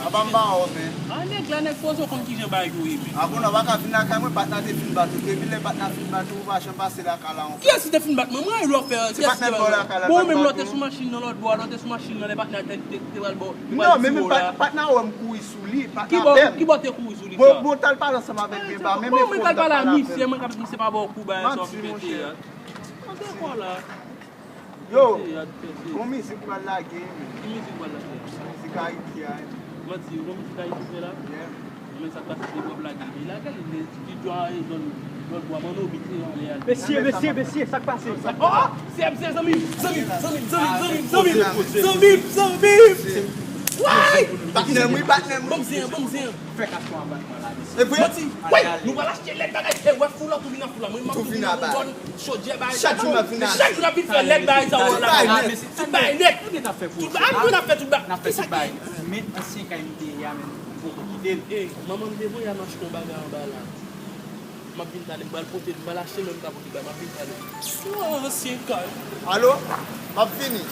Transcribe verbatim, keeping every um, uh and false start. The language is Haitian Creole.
Papa m pa wè w, men. A nèg la, nèg poze w konn kijan bagay yo ye, men. A konnen w pa ka vin lakay mwen, patna te fin bat ou. Depi lè patna fin bat ou, ou pa janm pase lakay la ankò. Kiyès ki te fin bat mwen? Mwen e lòfè. Ti patna k ba w lakay la. Bon, ou menm lè w te sou machin nan lòt bò a, lè w te sou machin nan, lè patna te te te pral bò. Non, men menm patna wè m kouri sou li, patna pè m. Ki bò w te kouri sou li sa? Bon, bon, t al pale ansanm avèk Benba, men men fò m t al pale avè l. Misye, mwen ka misye pa ba w kou bagay sa w ap fè teyat. An dekò la. Yo, gon mizik pral lage, men. Ki mizik pral lage? Mizik Ayiti a, men. Manti, gon mizik Ayiti fè la? Yeah. Men sa k pase se w ap lage. Li lage li, li estidyo a, e zòn, zòn bwa, manno bit e anlè a. Mesye, mesye, mesye, sa k pase? Oh, se, se zanmi m, zanmi m, zanmi m, zanmi m, zanmi m, zanmi m, zanmi m, zanmi m. Way! Patnè m, wi, patnè m. Ban m zen an, ban m zen an. Fè kat fwa anba. E vre? Manti. Wi, nou pral achte lèt bagay. E wè foula tou vin a foula. Mwen m ap tou vin a foula. Chodyè bay. Chak jou m ap vin a. Chak jou n ap vin fè lèt bay sa wè la. Tout bay nèt. Tout bay nèt. Tout bay, an nou n ap fè tout bay. Kisa ki? Men ansyen kay m te ye a, men m poko kite l. E, manman m te voye a m achte yon bagay anba la. M ap vin talè, m pral pote, m pral achte lè m ka pote bay, m ap vin talè. Oh, ansyen kay. Alo? M ap vini.